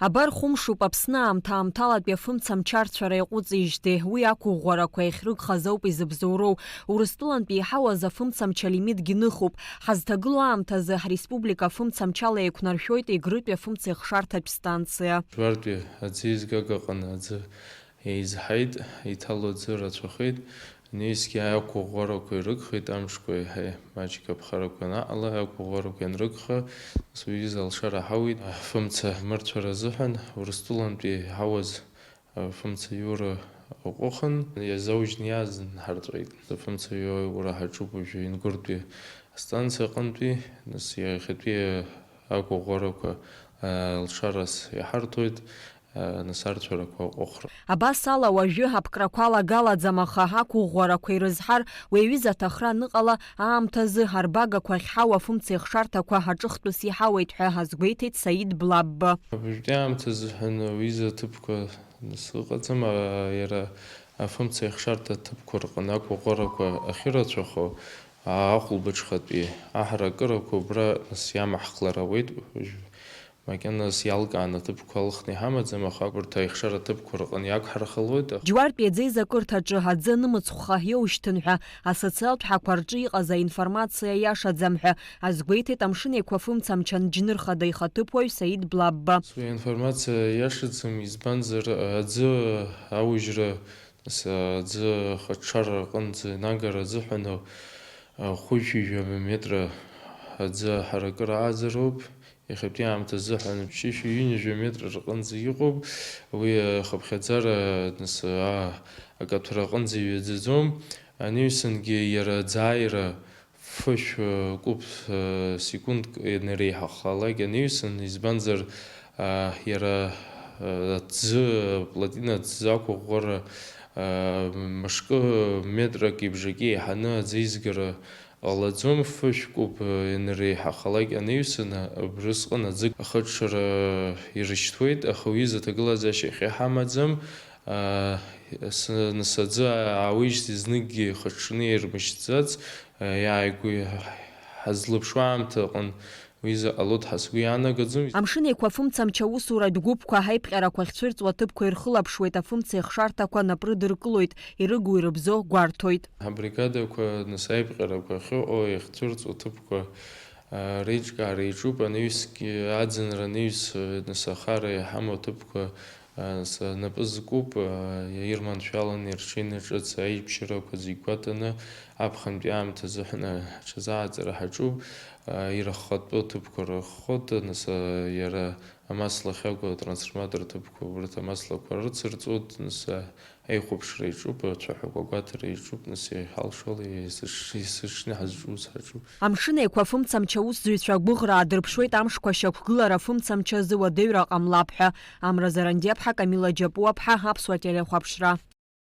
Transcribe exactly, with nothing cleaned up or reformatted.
Абар хәымшуп Аԥсны аамҭа-аамҭалатәи афымца мчарцәара иаҟәыҵижьҭеи, уи ақәыӷәӷәарақәа иахьрыгхаз ауп изыбзоуроу. Урыстәылантәи иҳауаз афымца мча лимитгьы ныхуп. Ҳазҭагылоу аамҭазы ҳреспублика афымца мчала еиқәнаршәоит Егрытәи афымца ихшарҭатә станциа. Жәлартәи аӡы еизгага аҟны аӡы еизҳаит, иҭало аӡы рацәахеит. Анаҩсгьы ақәыӷәӷәарақәа ирыгхеит, амшқәа еиҳа маҷк аԥхарақәа анаҟала, ақәыӷәӷәарақәа ианрыгха, нас уи изы алшара ҳауит. Афымца мырцәара азыҳәан Урыстәылантәи иҳауаз афымца иура аҟәыхын, иазаужьны иааз нҳарҵәеит. Афымца иура ҳаҿуп уажәы Ингәыртәи астанциа аҟынтәи, нас иахьатәи ақәыӷәӷәарақәа, а, алшарас иҳарҭоит, а, нас арцәарақәа аҟәыхра. Абас ала, уажәы аԥкрақәа алагалаӡам, аха ақәыӷәӷәарақәа ирызҳар, уи аҩыза аҭахра аныҟала, аамҭазы арбагақәа ахьҳау афымца ихшарҭақәа аҿыхтәыс иҳауеит ҳәа азгәеиҭеит Саид Блабба. Абыржәтәи аамҭазы ҳәа уи изы аҭыԥқәа нас ыҟаӡам, а, иара афымца ихшарҭа аҭыԥқәа рҟны ақәыӷәӷәарақәа ахьырацәахо, а, ахәылбыҽхатәи аҳаракырақәа убра нас иамаҳхлар ауеит. Уажә макьаназ иалкааны аҭыԥқәа алхны иҳамаӡам, аха урҭ аихшара аҭыԥқәа рҟны иақәҳархалоит. Џьуартәи аӡеизакырҭаҿы аӡы анымыцхәха иоушьҭын ҳәа асоциалтә ҳақәа рҿы иҟаз аинформациа иашаӡам ҳәа азгәеиҭеит Амшын Еиқәа фымца мчанџьныр хада ихаҭыԥуаҩ Саид Блабба. Уи аинформациа иашаӡам, избанзар, аӡы аужьра, нас, аӡы ахыҽҽара аҟынӡа инагара азыҳәан, а, хәышәи жәаба метра аӡы аҳаракыра ааӡароуп. Иахьатәи аамҭа азыҳәан ԥшьышәи ҩынҩажәа метра рҟынӡа иҟоуп. Уи ахыԥхьаӡара, нас, а, акаҭәара аҟынӡа иҩаӡаӡом. Анаҩсангьы иара аӡааира фышә, э, кәыԥ, э, секундк ианареиҳахалак анаҩсан, избанзар, а, иара, э, аӡы, аплотина аӡы ақәыӷәӷәара, а, мышкы метрак ибжаки еиҳаны аӡы изгара ҟалаӡом, фышә кәыԥ, э, ианареиҳахалак анаҩсан, а, убрысҟан аӡы ахыҽҽара ирышьҭуеит, аха уи изы аҭагылазаашьа иахьа иҳамаӡам. А, с-, нас аӡы аауижьҭеи зныкгьы ихыҽҽаны ирмышьҭӡац, а, иааигәа ҳазлыԥшуа аамҭа аҟын уи заҟа лоуп ҳәа сгәы иаанагаӡом. Амшын Еиқәа фымца мча усуратә гәыԥқәа аиԥҟьарақәа ахьцәырҵуа аҭыԥқәа ирхылаԥшуеит, афымца ихшарҭақәа нап рыдыркылоит, ирыгу-ирыбзо гәарҭоит. Абригадақәа, нас, аиԥҟьарақәа ахьыҟоу иахьцәырҵуа аҭыԥқәа, а, реиҿкаара иаҿуп, анаҩсгьы аӡынра анаҩс, а, нас, ахара иҳамоу аҭыԥқәа, а, нас, напы зкуп, а, ирманшәаланы ирҽеины ҿыц аибашьрақәа зегь гәаҭаны, аԥхынтәи аамҭа азыҳәан, а, аҽазааӡара ҳаҿуп, а, ирыххатәу аҭыԥқәа рыххоит, нас, а, иара амаслахь акәу атрансформатор аҭыԥқәа, убарҭ амаслақәа рыцырҵоит, нас, а, аихәаԥшра иаҿуп, ацәаҳәақәа агәаҭара иаҿуп, нас, иҳалшола исыш-, исышшны ҳазҿу ус ҳаҿуп. Амшын Еиқәа фымца мча усзуҩцәа агәыӷра аадырԥшуеит амшқәа шьақәгылара фымца мча азы уадаҩра ҟамлап ҳәа. Амра Зарандиаԥҳа, Камила Џьапуаԥҳа, Аԥсуа телехәаԥшра.